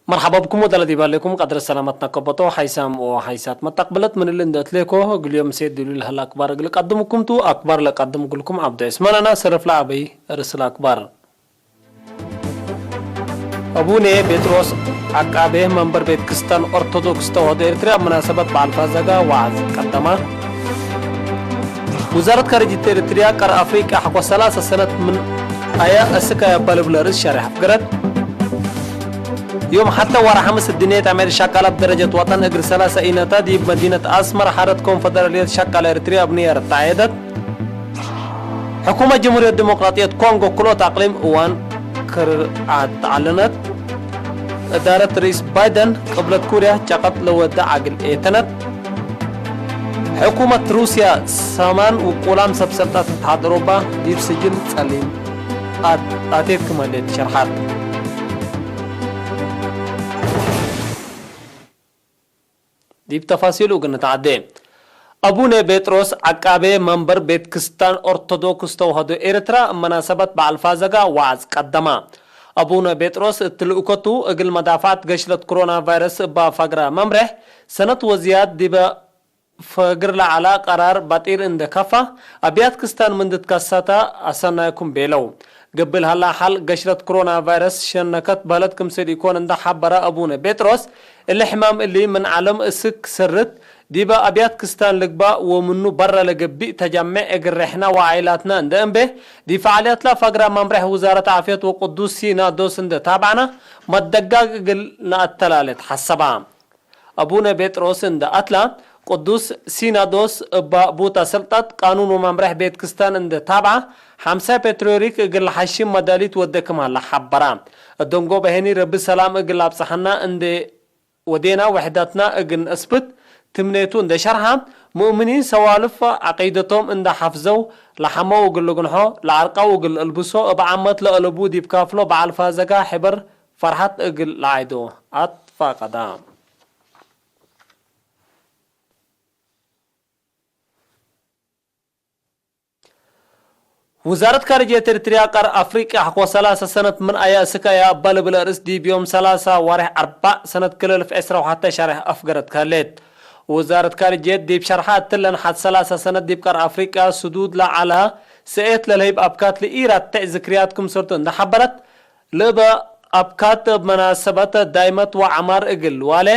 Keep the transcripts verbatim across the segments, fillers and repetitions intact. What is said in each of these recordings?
መርሐባ ብኩም ወዳለ ዲብ ሀሌኩም ቀድረ ሰላመትነ ከበቶ ሓይሳም ወሓይሳት መተቅብለት ምን እሊ እንዴ እትሌኮ እግል ዮም ሴት ዲብሊ ለሀለ አክባር እግል ቀድምኩም ቱ። አክባር ለቀድም እግልኩም ዐብዱ ዑስማን አነ። ሰልፍ ለዐበይ ርእስ ለአክባር። አቡነ ጴጥሮስ ዐቃቤ መንበር ቤት ክስታን ኦርቶዶክስ ተዋህዶ ኤርትርያ እብ መናሰበት በዐል ፋዘጋ ወዐዝ ቀደማ። ውዛረት ካርጅየት ኤርትርያ ቀር አፍሪቅያ ሐቆ ሰላሰ ሰነት ምን አያ እስክ አያ እበ ልብል ርእስ ሸሬሕ አፍገረት። ዮም ሐተ ወርሐ ሐምስ እድንያይት አምዕል ሸቃላ እብ ደረጀት ወጠን እግል ሰላሰ ኢነተ ዲብ መዲነት አስመረ ሐረት ኮንፈደራልየት ሸቃላ ኤርትርያ እብ ንያር ተዐየደት። ሕኩመት ጀምሁርየት ዲሞቅራጥየት ኮንጎ ክልኦት አቅሊም እዋን ክርዓት ተዐለነት። እዳረት ርኢስ ባይደን ቅብለት ኩርያ ጨቀጥ ለወደ ዐግል ኤተነት። ሕኩመት ሩስያ ሰማን ውቁላም ሰብ ሰልጣን እትሓድ ኦሮባ ዲብ ስጅን ጸሊም አት-፣ አቴት ክም ህሌት ሸርሐት። ዲብ ተፋሲሉ እግል ንትዓዴ። አቡነ ጴጥሮስ ዐቃቤ መንበር ቤት ክስታን ኦርቶዶክስ ተዋህዶ ኤርትራ እብ መናሰበት በዐል ፋዘጋ ወዐዝ ቀደማ። አቡነ ጴጥሮስ እት ልኡከቱ እግል መዳፍዐት ገሽለት ክሮና ቫይረስ እባ ፈግረ መምሬሕ ሰነት ወዝያድ ዲበ ፈግር ለዐለ ቀራር ባጢር እንዴ ከፋ፣ አብያት ክስታን ምን ትትከሰተ አሰናይኩም ቤለው። ገብእ ለሀላ ሐል ገሽለት ክሮና ቫይረስ ሸነከት በህለት ክምሰል ኢኮን እንዴ ሐበረ አቡነ ጴጥሮስ፣ እሊ ሕማም እሊ ምን ዐለም እስክ ስርት፣ ዲበ አብያት ክስታን ልግባእ ወምኑ በረ ለገብእ ተጃሜዕ እግል ሬሕና ወዓኢላትና እንዴ እንቤ፣ ዲብ ፈዓልያትላ ፈግረ መምሬሕ ውዛረት ዓፍየት ወቅዱስ ሲናዶስ እንዴ ታብዐነ፣ መደጋግ እግል ነአተላሌ ተሐሰባ። አቡነ ጴጥሮስ እንደ አትላ፣ ቅዱስ ሲናዶስ እባ ቡታ ሰልጣት ቃኑን ወመምሬሕ ቤት ክስታን እንደ ታብዐ፣ ሐምሳይ ፔትርዮሪክ እግል ለሐሽም መዳሊት ወደ ክም ሀለ ሐበራ። እደንጎበ ሄኒ ረቢ ሰላም እግል አብጽሐና እንደ ወዴና ወሕዳትና እግል ነአስብት ትምኔቱ እንደ ሸርሐ፣ ሙእምኒን ሰዋልፍ ዐቂደቶም እንደ ሐፍዘው ለሐመው እግል ልግንሖ፣ ለዐርቀው እግል ልአልብሶ፣ እብ ዓመት ለአለቡ ዲብ ካፍሎ በዐል ፋዘጋ ሕበር ፈርሐት እግል ለዓይዶ አትፋቀዳ። ውዛረት ካርጅየት ኤርትርያ ቀር አፍሪቅያ ሐቆ ሰላሰ ሰነት ምን አያ እስክ አያ እባ ልብል አርእስ ዲብ ዮም ሰላሳ ዋሬሕ አርባዕ ሰነት ክልል እልፍ ዕስራ ወሐተ ሸሬሕ አፍገረት ከህሌት። ውዛረት ካርጅየት ዲብ ሸርሐ እትለን ሐድ ሰላሰ ሰነት ዲብ ቀር አፍሪቅያ ስዱድ ለዐለ ሰኤት ለልህይብ አብካት ለኢራትዕ ዝክርያት ክምሰልቱ እንደ ሐበረት፣ ለእበ አብካት እብ መናሰበት ዳይመት ወዐማር እግል ዋሌ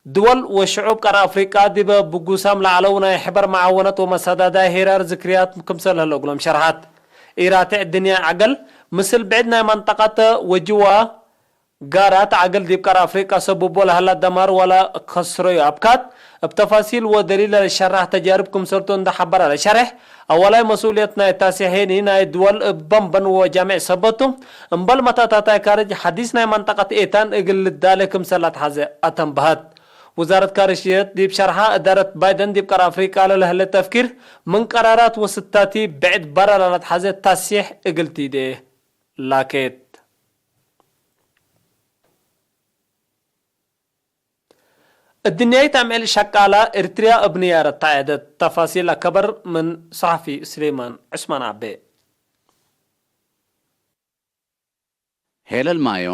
ድወል ወሽዑብ ቀር አፍሪቃ ዲበ ብጉሳም ለዐለው ናይ ሕበር መዓወነት ወመሰዳዳይ ሄራር ዝክርያት ክምሰል ህለ እግሎም ሸርሐት። ኢራትዕ ድንያይ ዐገል ምስል ብዕድ ናይ መንጠቀት ወጅዋ ጋራት ዐገል ዲብ ቀር አፍሪቃ ሰብቦ ለሀላ ደማር ወለ ከስረዩ አብካት እብ ተፋሲል ወደሊል ለሸራሕ ተጃርብ ክምሰልቱ እንደ ሐበረ ለሸሬሕ፣ አወላይ መስኡልየት ናይ ታሴሕ ሄኒ ናይ ድወል እብ በንበን ወጃሜዕ ሰበት ቱ፣ እምበል መተታታይ ካርጅ ሐዲስ ናይ መንጠቀት ኤታን እግል ልዳሌ ክምሰል ለትሐዜ አተንበሀት። ውዛረት ካርጅየት ዲብ ሸርሐ፣ እዳረት ባይደን ዲብ ቀር አፍሪቃ ለለህለ ተፍኪር ምን ቀራራት ወስታቲ ብዕድ በረ ለለትሐዜ ታሴሕ እግል ቲዴ ላኬት። እድንያይት አምዕል ሸቃላ ኤርትርያ እብ ንያረት ተዐየደት። ተፋሲል አከበር ምን ሰሐፊ ስሌማን ዑስማን አቤ። ሄለል ማዮ፣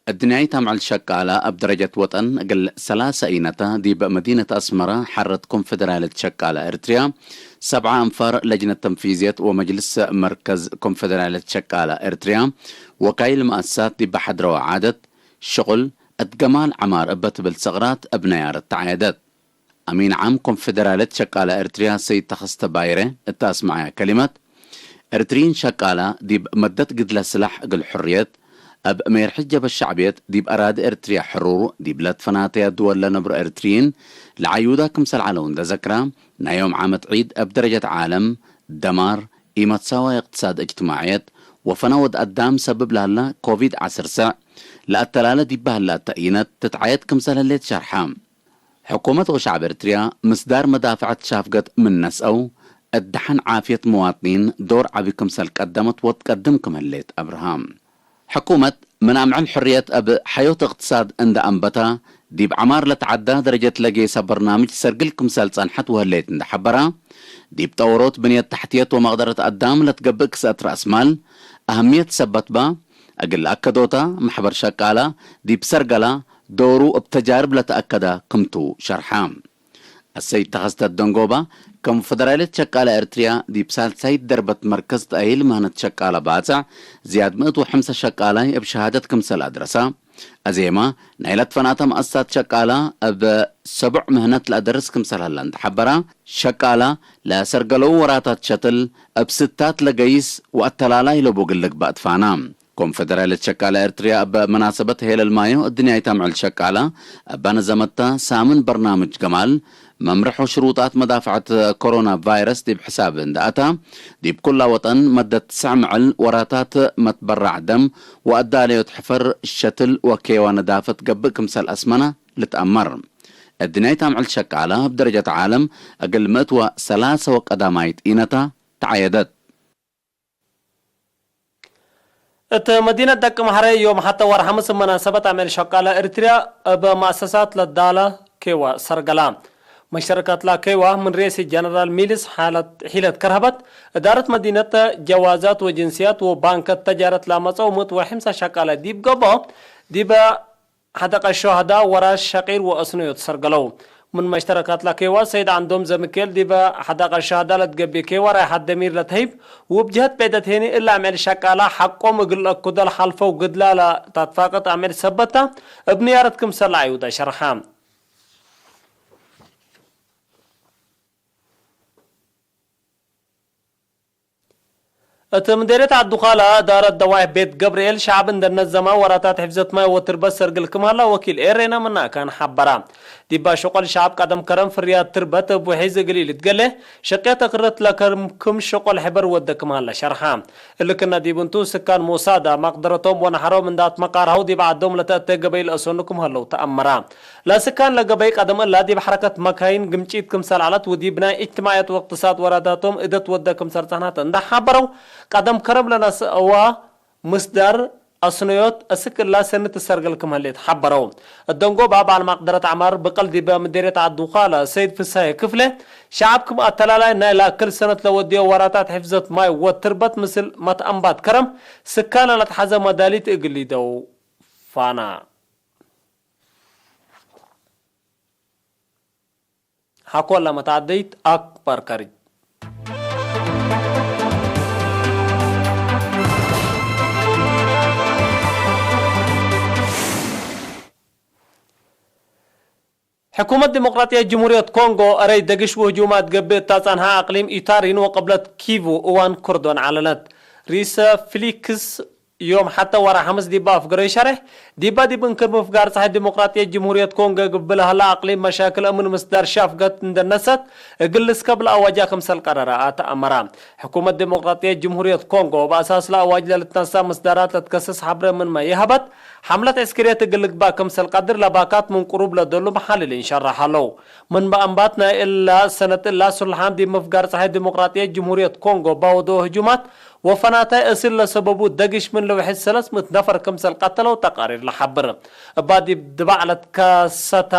እድንያይት አምዕል ሸቃላ እብ ደረጀት ወጠን እግል ሰላሰ ኢነተ ዲብ መዲነት አስመረ ሐረት ኮንፌደራልየት ሸቃላ ኤርትርያ፣ ሰብዓ አንፋር ለጅነት ተንፊዝየት ወመጅልስ መርከዝ ኮንፌደራልየት ሸቃላ ኤርትርያ፣ ወካይል መአሰሳት ዲብ ሐድረወ ዓደት፣ ሽቁል፣ እት ገማል ዐማር እበ ትብል ሰቅራት እብ ነያረት ተዐየደት። አሚን ዓም ኮንፌደራልየት ሸቃላ ኤርትርያ ሰይድ ተኸስተ ባይረ እት አስመዐየ ከሊመት፣ ኤርትርዪን ሸቃላ ዲብ መደት ግድለ ስላሕ እግል ሕርየት፣ እብ ሜርሐት ጀብሀት ሸዕብየት ዲብ አራዲ ኤርትርያ ሕሩር ዲብ ለትፈናተየ ድወል ለነብሮ ኤርትርዪን ለዐዩዳ ክምሰል ዐለው እንደ ዘክራ፣ ናይ ዮም ዓመት ዒድ እብ ደረጀት ዓለም ደማር፣ ኢመትሳዋይ እቅትሳድ እጅትማዕየት ወፈናወት አዳም ሰብብ ለሀላ ኮቪድ ዐስር ሰዕ ለአተላለ ዲብ በሀለ አተኢነት ትትዓየድ ክምሰል ህሌት ሸርሐ። ሕኩመት ወሸዕብ ኤርትርያ ምስዳር መዳፍዐት ሻፍገት ምን ነስአው፣ እት ደሐን ዓፍየት መዋጥኒን ዶር ዐቢ ክምሰል ቀደመት ወትቀድም ክም ህሌት አብርሃ። ሕኩመት ምን አምዕል ሕርየት እብ ሐዮት እቅትሳድ እንደ አንበታ፣ ዲብ ዐማር ለተዐዳ ደረጀት ለጌሰ በርናምጅ ሰርግል ክምሰል ጸንሐት ወህሌት እንደ ሐበራ፣ ዲብ ጠወሮት ብንየት ተሕትየት ወመቅደረት አዳም ለትገብእ ክስአት ረአስማል አህምየት ሰበት በ፣ እግል አከዶታ፣ መሕበር ሸቃላ ዲብ ሰርገላ ዶሩ እብ ተጃርብ ለተአከደ ክምቱ ሸርሐ። አሰይድ ተኸስተ ደንጎባ፣ ኮንፈደራልየት ሸቃለ ኤርትርያ ዲብ ሳልሳይት ደርበት መርከዝ ተአሂል ምህነት ሸቃለ ባጽዕ ዝያድ ምእት ወሐምሳ ሸቃላይ እብ ሸሃደት ክምሰል አድረሰ። አዜመ፣ ናይ ለትፈናተ መአሰሳት ሸቃለ እብ ሰቡዕ ምህነት ለአደርስ ክምሰል ሀለ እንዴ ሐበረ፣ ሸቃለ ለሰርገለው ወራታት ሸትል እብ ስታት ለገይስ ወአተላላይ ለቡ እግል ልግበእ ትፋና። ኮንፈደራልየት ሸቃለ ኤርትርያ እብ መናሰበት ሄለል ማዮ እድንያይት አምዕል ሸቃለ እበ ነዘመተ ሳምን በርናምጅ ገማል መምርሕ ወሽሩጣት መዳፈዐት ኮሮና ቫይረስ ዲብ ሕሳብ እንዴ አታ፣ ዲብ ኩላ ወጠን መደት ትስዕ ምዕል ወራታት መትበራዕ ደም ወአዳለዮት ሕፈር ሸትል ወኬዋ ነዳፈት ገብእ ክምሰል አስመነ ልትአመር። እድንያይት አምዕል ሸቃለ እብ ደረጀት ዓለም እግል ምእት ወሰላሰ ወቀዳማይት ኢነታ ተዓየደት። እት መዲነት ደቂ መሐረ ዮም ሐተ ወር ሐምስ መናሰበት አምዕል ሸቃለ ኤርትርያ እብ መአሰሳት ለዳለ ኬዋ ሰርገላ። መሸረከት ላኬዋ ምን ርኤሲ ጀነራል ሚልስ ሓለት ሒለት ከርሀበት፣ እዳረት መዲነት ጀዋዛት ወጅንስያት ወባንከት ተጃረት ላመጸው ምእት ወሐምሳ ሸቃለ ዲብ ገብኦ፣ ዲበ ሐደቀ ሸሃዳ ወራሽ ሸቂር ወአስነዮት ሰርገለው። ምን መሽተረካት ላኬዋ ሰይድ ዐንዶም ዘሚኬል ዲበ ሐደቀ ሸሃዳ ለትገብኤ ኬዋ ራይሐት ደሚር ለተህይብ፣ ውብ ጀህት ቤደት ሄኒ እለ አምዕል ሸቃላ ሐቆም እግል ለአኩደል ሐልፈው ግድላ ለታትፋቅት አምዕል ሰበታ፣ እብ ንያረት ክምሰል ለአይውደ ሸርሐ። እት ምዴርየት ዐዱ-ካላ እዳረት ደዋይሕ ቤት ገብርኤል፣ ሸዐብ እንዴ ነዘማ ወራታት ሕፍዘት ማይ ወትርበት ሰርግል ክም ሀላ ወኪል ኤሬና ምን አካን ሐበራ። ዲባ ሸቆል ሸዐብ ቀደም ከረም ፍርያት ትርበት እብ ውሒዝ እግል ኢልትገሌ፣ ሸቅየት አክርረት ለከርም ክም ሸቆል ሕበር ወደ ክም ሀላ ሸርሐ። እሊ ክና ዲብ እንቱ፣ ስካን ሞሳዳ፣ መቅደረቶም ወነሐሮም እንዴ አትመቃርሀው ዲብ ዐዶም ለተአቴ ገበይ ለአሰኑ ክም ሀለው ተአመራ። ለስካን ለገበይ ቀደም እላ ዲብ ሐረከት መካይን ግምጪት ክምሰል ዐለት ወዲብ ናይ እጅትማዕየት ወእቅትሳድ ወራታቶም እደት ወደ ክምሰል ጸንሐት እንዴ ሐበረው፣ ቀደም ከረም ለነስአዋ ምስዳር አስነዮት እስክ እላ ሰኒ ትሰርገል ክም ህሌት ሐበረው። እደንጎባ በዐል መቅደረት ዐማር ብቅል ዲበ ምዴርየት ዐዱ-ካላ ሰይድ ፍሳዬ ክፍሌ፣ ሸዐብ ክም አተላላይ ናይ ላክል ሰነት ለወድዮ ወራታት ሕፍዘት ማይ ወትርበት ምስል መትአንባት ከረም ስካነ ለትሐዘ መዳሊት እግል ሊደው ፋና። ሐቆለ መትዐደይት አክበር ከርጅ። ሕኩመት ዲሞቅራጥየት ጅምሁርየት ኮንጎ፣ እረይ ደግሽ ወህጁማት ገብእ እታ ጸንሐ አቅሊም ኢታሪን ወቅብለት ኪቩ እዋን ኩርዶን ዐለነት። ሪሰ ፊሊክስ ዮም ሐተ ወረ ሐምስ ዲብ አፍገረዩ ሸሬሕ፣ ዲባ ዲብ እንክር ምፍጋር ጸሓይ ዲሞቅራጥየት ጅምሁርየት ኮንጎ እግል ብልህ ለአቅሊም መሻክል እምን ምስዳር ሻፍገት እንዴ ነሰት እግል ልስከብ ለአዋጃ ክምሰል ቀረረ አተ አመረ። ሕኩመት ዲሞቅራጥየት ጅምሁርየት ኮንጎ፣ እብ አሳስ ለአዋጅ ለልትነሳ ምስዳራት ለትከስስ ሐብሬ ምንመ ይሀበት፣ ሐምለት ዕስክርየት እግል ልግባእ ክምሰል ቀድር ለባካት ምን ቅሩብ ለደሉ መሐልሊን ሸረሕ ሀለው። ምን በአንባት ናይ እላ ሰነት እላ ሱልሓን ዲብ ምፍጋር ጸሓይ ዲሞቅራጥየት ጅምሁርየት ኮንጎ ባወደኦ ህጁማት ወፈናታይ እስል ለሰበቡ ደግሽ ምን ልውሕድ ሰለስ ምእት ነፈር ክምሰል ቀተለው ተቃሪር ለሐብር። እባ ዲብ ድባዕ ለትከሰታ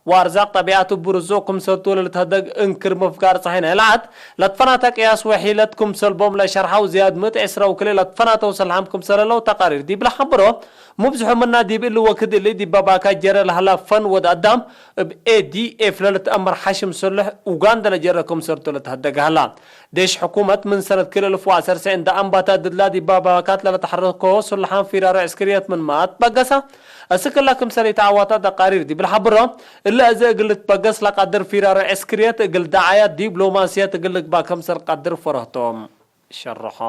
ወአርዛቅ ጠቢዐት እቡ ርዙቅ ክምሰልቱ ለልትሀደግ እንክር ምፍጋር ጸሓይ ናይ ለዐድ ለትፈናተ ቅያስ ወሒለት ክምሰል ቦም ለሸርሐው ዝያድ ምእት ዕስራ ወክልኤ ለትፈናተው ሰልሓም ክምሰል ህለው ተቃሪር ዲብ ለሐብሮ፣ ሙብዝሑ ምና ዲብ እሊ ወክድ እሊ ዲብ ባካት ጀረ ለሀላ ፈን ወድ አዳም እብ ኤ ዲ ኤፍ ለልትአመር ሐሽም ሰሉሕ ኡጋንደ ለጀረ ክምሰልቱ ለትሀደገ ሀላ። ዴሽ ሕኩመት ምን ሰነት ክል እልፍ ወዐሰርተ እንደ አምባታ ድድላ ዲብ ባካት ለለተሐረኮ ሱልሓን ፊራሮ ዕስክርየት ምንመ አትበገሰ፣ እስክ እላ ክምሰል ኢተዐዋተ ተቃሪር ዲብ ለሐብሮ፣ እለ አዜ እግል ልትበገስ ለቀድር ፊራሮ ዕስክርየት እግል ደዓያት ዲብሎማስየት እግል ልግባእ ክምሰል ቀድር ፈረህቶም ሸርሖ።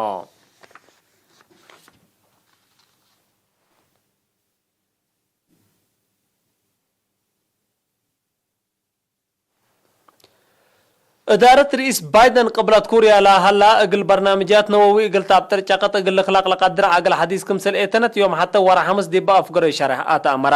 እዳረት ርኢስ ባይደን ቅብለት ኩርያ ለሀላ እግል በርናምጃት ነወዊ እግል ተአብጥር ጨቅጥ እግል ልክላቅ ለቀድር ዐግል ሐዲስ ክምሰል ኤተነት ዮም ሐተ ወረ ሐምስ ዲብ አፍገረዩ ሸሬሕ አተ አመረ።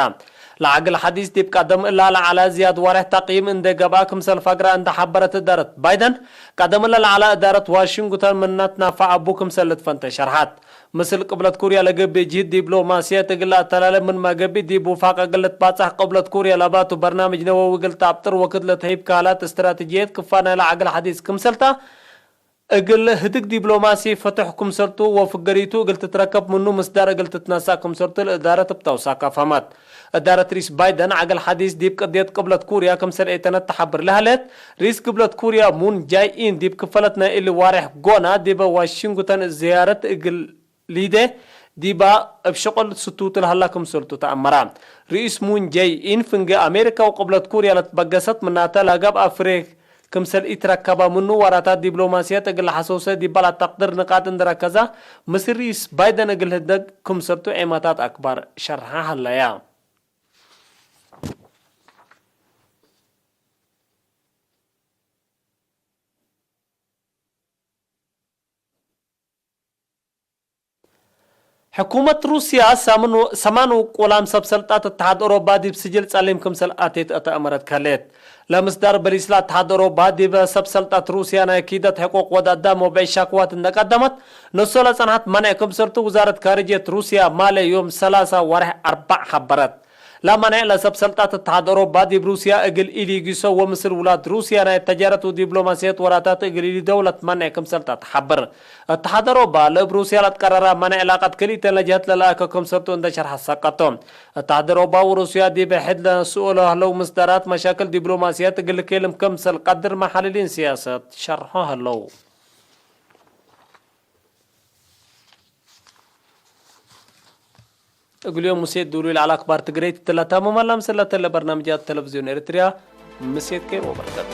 ለዐግል ሐዲስ ዲብ ቀደም እላ ለዐለ ዝያድ ዋሬሕ ተቅይም እንዴ ገብአ ክምሰል ፈግረ እንዴ ሐበረት እዳረት ባይደን፣ ቀደም እለ ለዐለ እዳረት ዋሽንግቶን ምነ ትናፈዕ እቡ ክምሰል ልትፈንተ ሸርሐት። ምስል ቅብለት ኩርያ ለገብእ ጅህድ ዲብሎማስየት እግል ለአተላሌ ምንመ ገብእ፣ ዲብ ውፋቅ እግል ልትባጻሕ ቅብለት ኩርያ ለባቱ በርናምጅ ነወዊ እግል ተአብጥር ወክድ ለተህይብ ካልአት እስትራተጅየት ክፋ ናይለ ዐግል ሐዲስ ክምሰልታ እግል ህድግ ዲብሎማሲ ፍቱሕ ክምሰልቱ ወፍገሪቱ እግል ትትረከብ ምኑ ምስዳር እግል ትትነሳእ ክምሰልቱ ለእዳረት እብ ተውሳክ አፍሀመት። እዳረት ሪስ ባይደን፣ ዐገል ሐዲስ ዲብ ቅድየት ቅብለት ኩርያ ክምሰል ኤተነት ተሐብር ለሀሌት፣ ሪስ ግብለት ኩርያ ሙን ጃይ ኢን ዲብ ክፈለት ናይ እሊ ዋሬሕ ጎና ዲበ ዋሽንግተን ዝያረት እግል ሊዴ ዲባ እብ ሸቁል ስቱት ለሀላ ክምሰልቱ ተአመረ። ርኢስ ሙን ጀይ ኢን ፍንጌ አሜሪካ ወቅብለት ኩርያ ለትበገሰት ምናተ ለገብአ ፍሬ ክምሰል ኢትረከበ ምኑ፣ ዋራታት ዲብሎማስየት እግል ለሐሰውሰ ዲባ ለአተቅድር ንቃጥ እንዴ ረከዘ፣ ምስል ርኢስ ባይደን እግል ህደግ ክምሰልቱ ዔማታት አክባር ሸርሐ ሀለያ። ሕኩመት ሩስያ ሰምን-፣ ሰማን ውቁላም ሰብ ሰልጣት እትሓድ ኦሮባ ዲብ ስጅል ጸሊም ክምሰል አቴት እተ አመረት ከህሌት። ለምስዳር በሊስላ እትሓድ ኦሮባ ዲብ ሰብ ሰልጣት ሩስያ ናይ ኪደት ሕቁቅ ወድ አዳም ወብዕድ ሻክዋት እንደ ቀደመት፣ ነሶ ለጸንሐት መንዕ ክምሰልቱ ውዛረት ካርጅየት ሩስያ ማሌ ዮም ሰላሳ ወርሕ አርበዕ ሐበረት። ለመንዕ ለሰብ ሰልጣት እትሓድ ኦሮባ ዲብ ሩስያ እግል ኢሊጊሶ ወምስል ውላድ ሩስያ ናይ ተጃረት ወዲብሎማስየት ወራታት እግል ኢሊደው ለትመንዕ ክምሰልታ ተሐብር። እትሓድ ኦሮባ ለእብ ሩስያ ለትቀረረ መነ ዕላቀት ክልኢተን ለጀሀት ለለአከ ክምሰልቱ እንደ ሸርሐ ሰቀቶ። እትሓድ ኦሮባ ወሩስያ ዲብ ሕድ ለነስኦ ለህለው ምስዳራት መሻክል ዲብሎማስየት እግል ልኬልም ክምሰል ቀድር መሐልሊን ስያሰት ሸርሖ ህለው። እግልዮም ሙሴ ዱሉይ ለዐለ አክባር ትግሬ ትትለተመመ ለምስለተ ለበርናምጃት ተለቪዝዮን ኤርትርያ ምሴት ኬር ወበርከት።